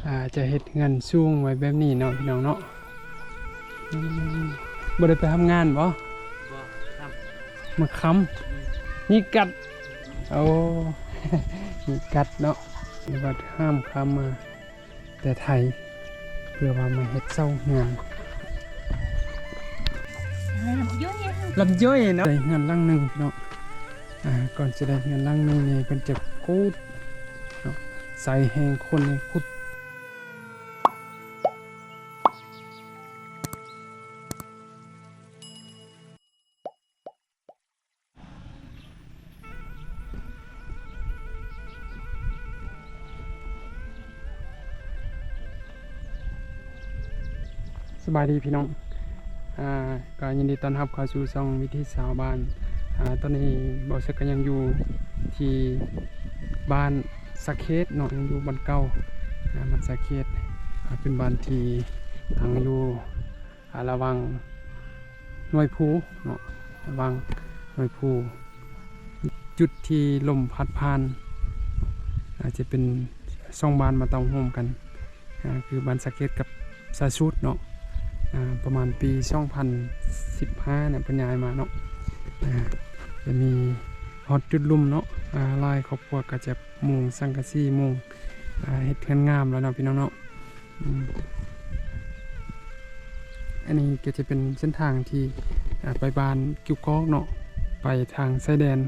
ອ່າ ຈະເຮັດເຮືອນສູງໄວ້ແບບນີ້ເນາະ ພີ່ນ້ອງເນາະ. ອືມ ບໍ່ໄດ້ໄປທຳງານບໍ່? ບໍ່ ທຳ ມາຄຳ ອືມ ມີກັດ. ໂອ້ ມີກັດເນາະ ຫຼືວ່າຫ້າມຄຳມາ ແຕ່ໄທ ເພື່ອວ່າມາເຮັດເສົາເຮືອນ. ລຳຢ້ອຍເນາະ ໄດ້ເຮືອນຫຼັງໜຶ່ງເນາະ. ອ່າ ກ່ອນຈະໄດ້ເຮືອນຫຼັງໜຶ່ງນີ້ ເພິ່ນຈະຂຸດເນາະ ໃຊ້ແຮງຄົນຂຸດ. ສະບາຍດີພີ່ນ້ອງ ອ່າ ກໍຍິນດີຕ້ອນຮັບເຂົ້າສູ່ຊ່ອງວິຖີຊາວບ້ານ. ອ່າ ຕອນນີ້ບ່າວເສິກກໍຍັງຢູ່ທີ່ບ້ານສະເຂດເນາະ ຍັງຢູ່ບ້ານເກົ່າ ອ່າ ບ້ານສະເຂດ ອ່າ ເປັນບ້ານທີ່ຕັ້ງຢູ່ ອ່າ ລະຫວ່າງໜ່ວຍພູເນາະ ລະຫວ່າງໜ່ວຍພູ ຈຸດທີ່ລົມພັດຜ່ານ ອາດຈະເປັນສອງບ້ານມາເຕົ້າໂຮມກັນ ອ່າ ຄືບ້ານສະເຂດກັບສາສູດເນາະ. ອ່າ ປະມານປີສອງພັນສິບຫ້າເນາະ ເພິ່ນຍ້າຍມາເນາະ. ອ່າ ຈະມີຮອດຈຸດລຸ່ມເນາະ ອ່າ ຫຼາຍຄອບຄົວກໍຈະ ມຸງສັງກະສີ ມຸງ ອ່າ ເຮັດເຮືອນງາມແລ້ວເນາະ ພີ່ນ້ອງເນາະ. ອືມ ອັນນີ້ກໍຈະເປັນເສັ້ນທາງທີ່ ອ່າ ໄປບ້ານກິ້ວກອກເນາະ ໄປທາງຊາຍແດນ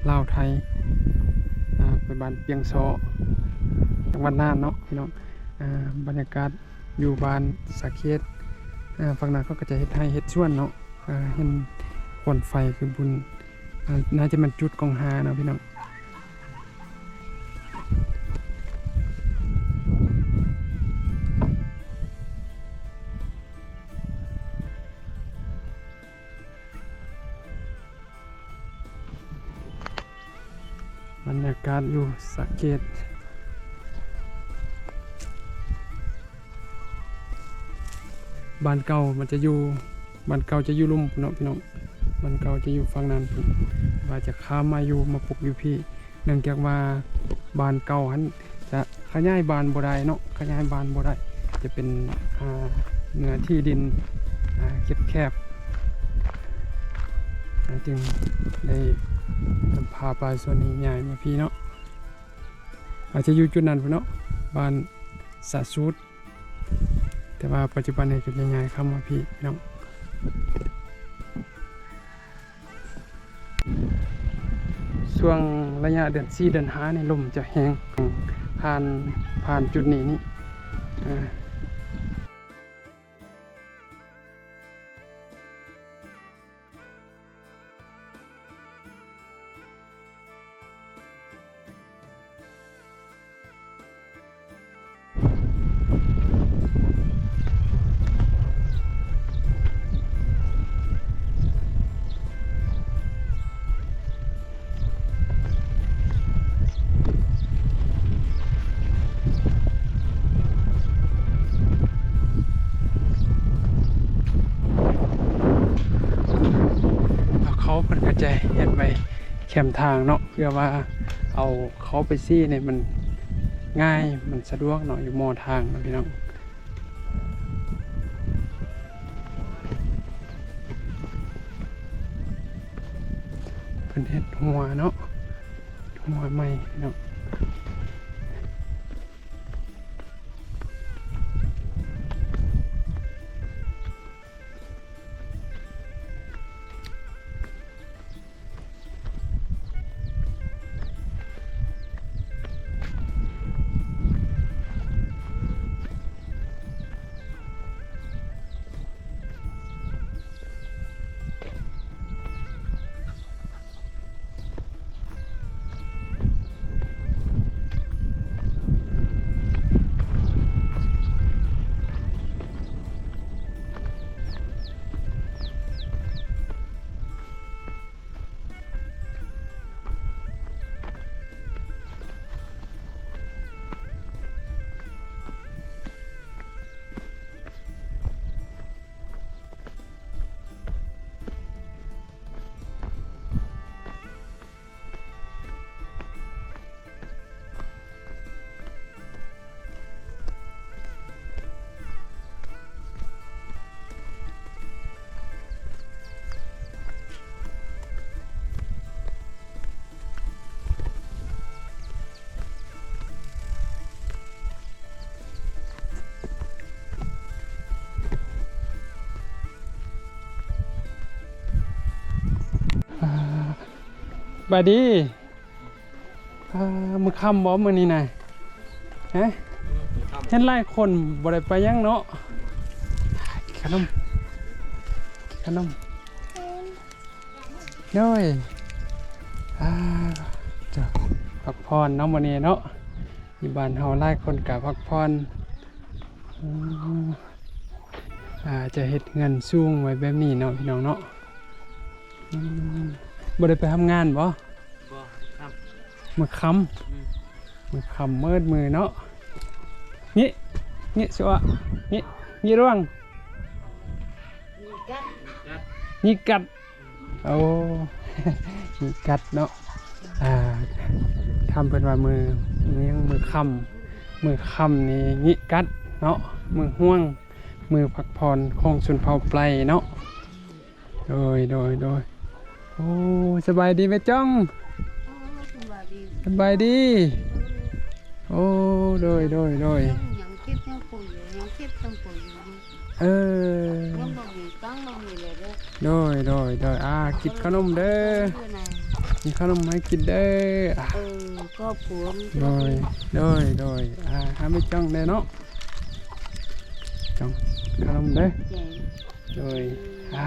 ລາວໄທ ອ່າ ໄປບ້ານປຽງຊໍ ຈັງຫວັດນ່ານເນາະ ພີ່ນ້ອງ. ອ່າ ບັນຍາກາດຢູ່ບ້ານສະເຂດ ອ່າ ຝັ່ງນັ້ນເຂົາກໍຈະເຮັດໄຮ່ເຮັດສວນເນາະ. ອ່າ ເຫັນຄວັນໄຟຂຶ້ນພຸ້ນ ອ່າ ໜ້າຈະແມ່ນຈຸດກອງຮາເນາະ ພີ່ນ້ອງ. ບັນຍາກາດຢູ່ສະເຂດ ບ້ານເກົ່າມັນຈະຢູ່ ບ້ານເກົ່າຈະຢູ່ລຸ່ມພຸ້ນເນາະ ພີ່ນ້ອງ. ບ້ານເກົ່າຈະຢູ່ຝັ່ງນັ້ນພຸ້ນ ວ່າຈະຂ້າມມາຢູ່ ມາປຸກຢູ່ພີ້ ເນື່ອງຈາກວ່າບ້ານເກົ່າຫັ້ນຈະຂະຫຍາຍບ້ານບໍ່ໄດ້ເນາະ ຂະຫຍາຍບ້ານບໍ່ໄດ້ ຈະເປັນ ອ່າ ເນື້ອທີ່ດິນ ອ່າ ແຄບໆ ອ່າ ຈຶ່ງໄດ້ນຳພາປະຊາຊົນນີ້ຍ້າຍມາພີ້ເນາະ. ອາດຈະຢູ່ຈຸດນັ້ນພຸ້ນເນາະ ບ້ານສະສູດ ແຕ່ວ່າປັດຈຸບັນນີ້ກໍໄດ້ຍ້າຍເຂົ້າມາພີ້ເນາະ. ຊ່ວງໄລຍະເດືອນສີ່ ເດືອນຫ້ານີ້ ລົມຈະແຮງ ຜ່ານ ຜ່ານຈຸດນີ້ນີ້ ອ່າ. ເຂົາ ເພິ່ນກໍຈະເຮັດໄວ້ແຄມທາງເນາະ ເພື່ອວ່າເອົາເຂົ້າໄປສີ້ນີ້ມັນງ່າຍ ມັນສະດວກເນາະ ຢູ່ໝໍ້ທາງເນາະ ພີ່ນ້ອງ. ເພິ່ນເຮັດຮົ້ວເນາະ ຮົ້ວໃໝ່ເນາະ. ເ ສະບາຍດີ. ອ່າ ມື້ຄ່ຳບໍ່ມື້ນີ້ນະ? ຮະ? ເຫັນຫຼາຍຄົນບໍ່ໄດ້ໄປຫຍັງເນາະ. ກິນຂະໜົມ ກິນຂະໜົມ. ໂດຍ ອ່າ ເຈົ້າ ພັກຜ່ອນເນາະມື້ນີ້ເນາະ. ຢູ່ບ້ານເຮົາຫຼາຍຄົນກະພັກຜ່ອນ. ອືມ ອ່າ ຈະເຮັດເຮືອນສູງໄວ້ແບບນີ້ເນາະ ພີ່ນ້ອງເນາະ. ອືມ ບໍ່ໄດ້ໄປທຳງານບໍ່? ບໍ່ ຄ່ຳ ມື້ຄ່ຳ. ອືມ ມື້ຄ່ຳມືດມື້ເນາະ. ນີ້ ນີ້ ສະວະ ນີ້ ນີ້ລວງ ນີ້ກັດ ນີ້ກັດ. ໂອ້ ມີກັດເນາະ. ອ່າ ທຳເພິ່ນວ່າມື້ ມື້ຫຍັງ ມື້ຄ່ຳ ມື້ຄ່ຳນີ້ງິກັດເນາະ ມື້ຮ່ວງ ມື້ພັກຜ່ອນຂອງຊົນເຜົ່າໄປເນາະ. ໂດຍ ໂດຍ ໂດຍ. ໂອ້ ສະບາຍດີແມ່ຈ່ອງ. ໂອ້ ສະບາຍດີ ສະບາຍດີ. ໂອ້ ໂດຍ ໂດຍ ໂດຍ. ຍັງເຈັບຍັງປົວຢູ່ ຍັງເຈັບຍັງປົວຢູ່. ເອີ ຍັງບໍ່ມີຕັງບໍ່ມີແລ້ວເດີ. ໂດຍ ໂດຍ ໂດຍ. ອ່າ ກິນຂະໜົມເດີ ເອີ ນະ ມີຂະໜົມໃຫ້ກິນເດີ. ອ່າ ເອີ ຂອບຄຸນ. ໂດຍ ໂດຍ ໂດຍ. ອ່າ ຫາແມ່ຈ້ອງແດ່ເນາະ ຈ້ອງ ຂະໜົມເດີ. ໂດຍ. ອ່າ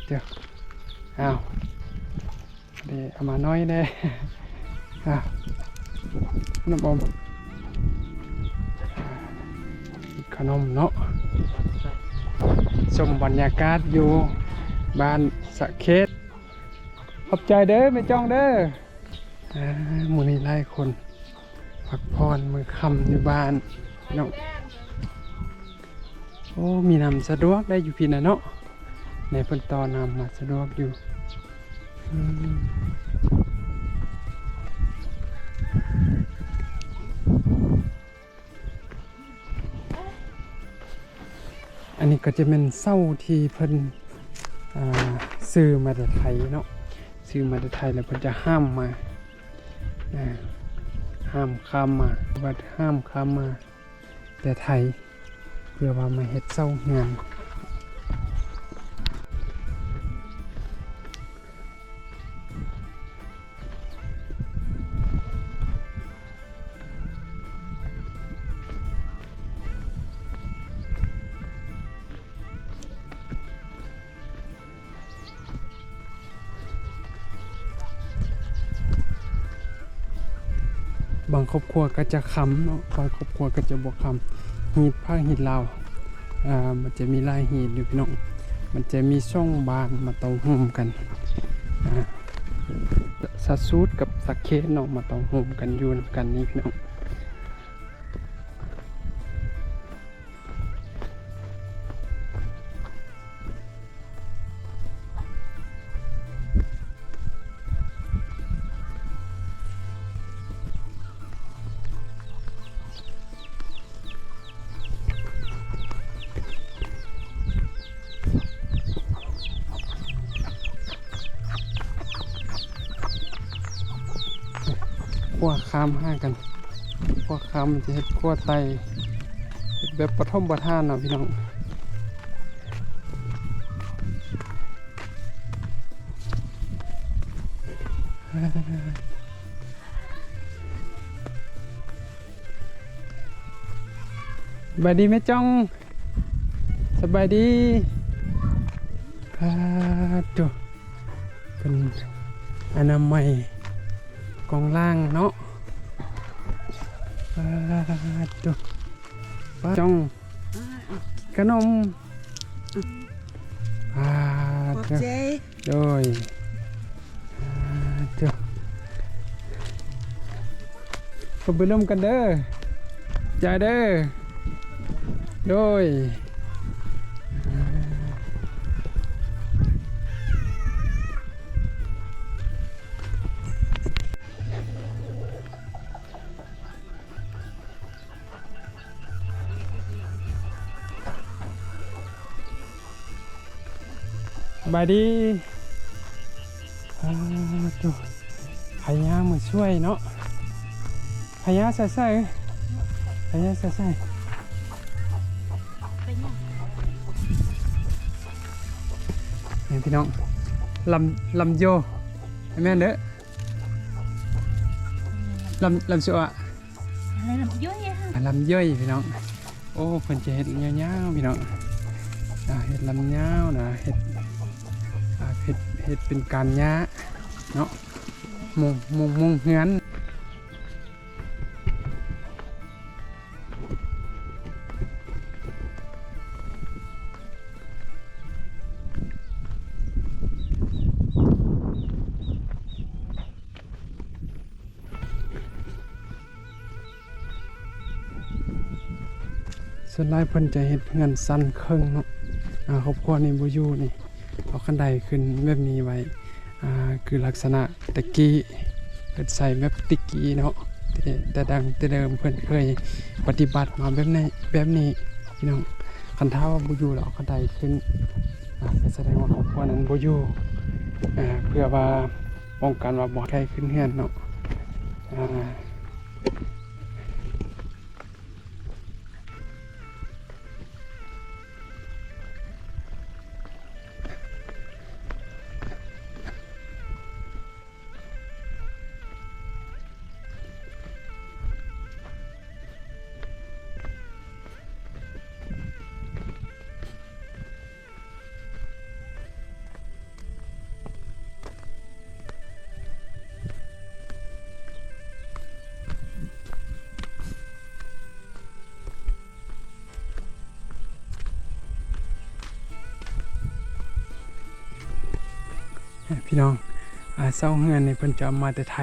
ເຈົ້າ ອ້າວ ເດ້ ເອົາມາໜ້ອຍແດ່. ອ່າ ນ້ຳອົມ ຂະໜົມເນາະ. ຊົມບັນຍາກາດຢູ່ບ້ານສະເຂດ. ຂອບໃຈເດີແມ່ຈ້ອງເດີ. ອ່າ ມື້ນີ້ຫຼາຍຄົນ ພັກຜ່ອນມື້ຄ່ຳຢູ່ບ້ານເນາະ. ໂອ້ ມີນ້ຳສະດວກໄດ້ຢູ່ພີ້ນະເນາະ. ໃນເພິ່ນຕໍ່ນ້ຳມາສະດວກຢູ່. ອືມ ອັນນີ້ກໍຈະແມ່ນເສົາທີ່ເພິ່ນ ອ່າ ຊື້ມາແຕ່ໄທເນາະ ຊື້ມາແຕ່ໄທ ແລ້ວເພິ່ນຈະຫ້າມມາ ອ່າ ຫ້າມຂ້າມມາ ວ່າຫ້າມຂ້າມມາແຕ່ໄທ ເພື່ອວ່າມາເຮັດເສົາເຮືອນ. ບາງຄອບຄົວກໍຈະຄ້ຳເນາະ ບາງຄອບຄົວກໍຈະບໍ່ຄ້ຳ. ຮີດພາກຮີດລາວ ອ່າ ມັນຈະມີຫຼາຍຮີດຢູ່ພີ່ນ້ອງ ມັນຈະມີສອງບ້ານມາເຕົ້າໂຮມກັນ ອ່າ ສະສູດກັບສະເຂດເນາະ ມາເຕົ້າໂຮມກັນຢູ່ນຳກັນນີ້ພີ່ນ້ອງ. ຂົວຂ້າມຫາກັນ ຂົວຂ້າມມັນຈະເຮັດຂົວໄຕ່ ເຮັດແບບປະຖົມປະຖານເນາະພີ່ນ້ອງ. ສະບາຍດີແມ່ຈ່ອງ ສະບາຍດີ. ປາດໂທ້ ເພິ່ນອະນາໄມກອງລ່າງເນາະ. ປາດໂທ້ ປ້າຈ່ອງ ຂະໜົມ ອ່າ ຂອບໃຈ ໂດຍ ອ່າ ເຈົ້າ ເຂົ້າໄປລົມກັນເດີ ໃຈເດີ ໂດຍ. ສະບາຍດີ ອ່າ ໂທ້ ພະຍາມາຊ່ວຍເນາະ ພະຍາໃສ່ໃສ່ ພະຍາໃສ່ໃສ່ ນີ້ພີ່ນ້ອງ ລຳ ລຳໂຍ ແມ່ນເດີ. ລຳ ລຳສວະ ອາ ລຳຢ້ອຍພີ່ນ້ອງ. ໂອ້ ເພິ່ນຈະເຮັດຍາວໆ ພີ່ນ້ອງ. ອາ ເຮັດລຳຍາວນະ ເຮັດ ອາ ເຮັດ ເຮັດເປັນການຫຍ້າເນາະ ມຸງ ມຸງ ມຸງເຮືອນ. ສ່ວນຫຼາຍເພິ່ນຈະເຮັດເຮືອນຊັ້ນເຄິ່ງເນາະ. ອາ ຄອບຄົວນີ້ບໍ່ຢູ່ນີ້ ເອົາຄັນໄດຂຶ້ນແບບນີ້ໄວ້. ອາ ຄືລັກສະນະແຕ່ກີ້ ເພິ່ນໃຊ້ແບບແຕ່ກີ້ເນາະ ແຕ່ ແຕ່ດັ່ງແຕ່ເດີມເພິ່ນເຄີຍປະຕິບັດມາແບບນີ້ ແບບນີ້ພີ່ນ້ອງ. ຄັນຖ້າວ່າບໍ່ຢູ່ແລ້ວເອົາຄັນໄດຂຶ້ນ ອາ ກໍສະແດງວ່າຄອບຄົວນັ້ນບໍ່ຢູ່ ອາ ເພື່ອວ່າປ້ອງກັນວ່າບໍ່ໃຫ້ໃຜຂຶ້ນເຮືອນເນາະ. ອາ ພີ່ນ້ອງ ອາ ເສົາເຮືອນນີ້ເພິ່ນຈະເອົາມາແຕ່ໄທ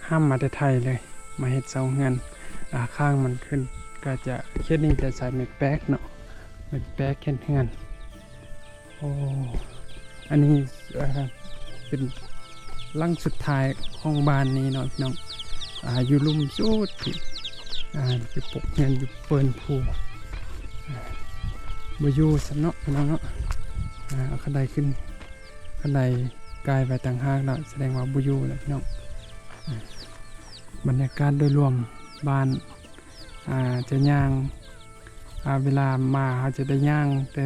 ຫ້າມມາແຕ່ໄທເລີຍ ມາເຮັດເສົາເຮືອນ. ອາ ຂ້າງມັນຂຶ້ນກໍຈະ ເຂດນີ້ຈະໃຊ້ໄມ້ແປກເນາະ ໄມ້ແປກເຮັດເຮືອນ. ໂອ້ ອັນນີ້ ເອີ ເປັນຫຼັງສຸດທ້າຍຂອງບ້ານນີ້ເນາະພີ່ນ້ອງ. ອາ ຢູ່ລຸ່ມສຸດ ອາ ໄປປົກເຮືອນຢູ່ເປີນພູ ອາ ບໍ່ຢູ່ຊ້ຳເນາະພີ່ນ້ອງເນາະ. ອາ ເອົາຄັນໄດຂຶ້ນ ຄັນໄດກາຍໄປຕ່າງຫາກແລ້ວ ສະແດງວ່າບໍ່ຢູ່ແລ້ວພີ່ນ້ອງ. ອາ ບັນຍາກາດໂດຍລວມບ້ານ ອາ ຈະຍ່າງ ອາ ເວລາມາເຮົາຈະໄດ້ຍ່າງແຕ່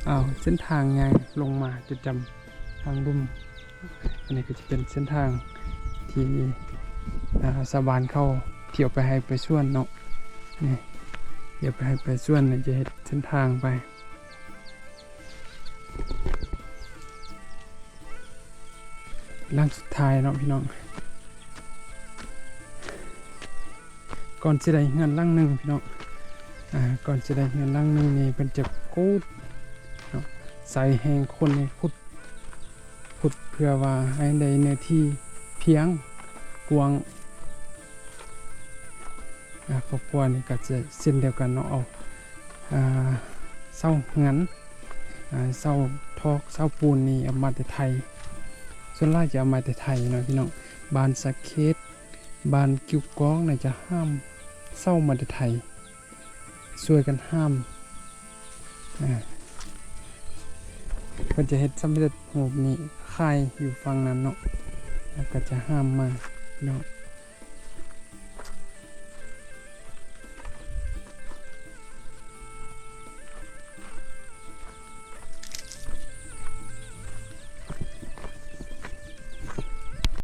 ເອົາເສັ້ນທາງຍ່າງລົງມາຈຸດຈຳທາງລຸ່ມ. ອັນນີ້ກໍຈະເປັນເສັ້ນທາງທີ່ ອາ ຊາວບ້ານເຂົາທ່ຽວໄປໄຮ່ໄປສວນເນາະ. ນີ້ ທ່ຽວໄປໄຮ່ໄປສວນນີ້ຈະເຮັດເສັ້ນທາງໄປ. ຫຼັງສຸດທ້າຍເນາະພີ່ນ້ອງ ກ່ອນຊິໄດ້ເຮືອນຫຼັງໜຶ່ງພີ່ນ້ອງ ອາ ກ່ອນຊິໄດ້ເຮືອນຫຼັງໜຶ່ງນີ້ ເພິ່ນຈະຂຸດເນາະ ໃຊ້ແຮງຄົນນີ້ຂຸດ ຂຸດເພື່ອວ່າໃຫ້ໄດ້ເນື້ອທີ່ພຽງກວ້າງ. ອາ ຄອບຄົວນີ້ກໍຈະເຊັ່ນດຽວກັນເນາະ ເອົາ ອາ ເສົາເຮືອນ ອາ ເສົາຕອກ ເສົາປູນນີ້ເອົາມາແຕ່ໄທ ສ່ວນຫຼາຍຈະເອົາມາແຕ່ໄທເນາະພີ່ນ້ອງ. ບ້ານສະເຂດ ບ້ານກິ້ວກອງນີ້ຈະຫ້າມເສົາມາແຕ່ໄທ ຊ່ວຍກັນຫ້າມ. ອາ ເພິ່ນຈະເຮັດສຳເລັດຮູບນີ້ຂາຍຢູ່ຝັ່ງນັ້ນເນາະ ແລ້ວກໍຈະຫ້າມມາເນາະ.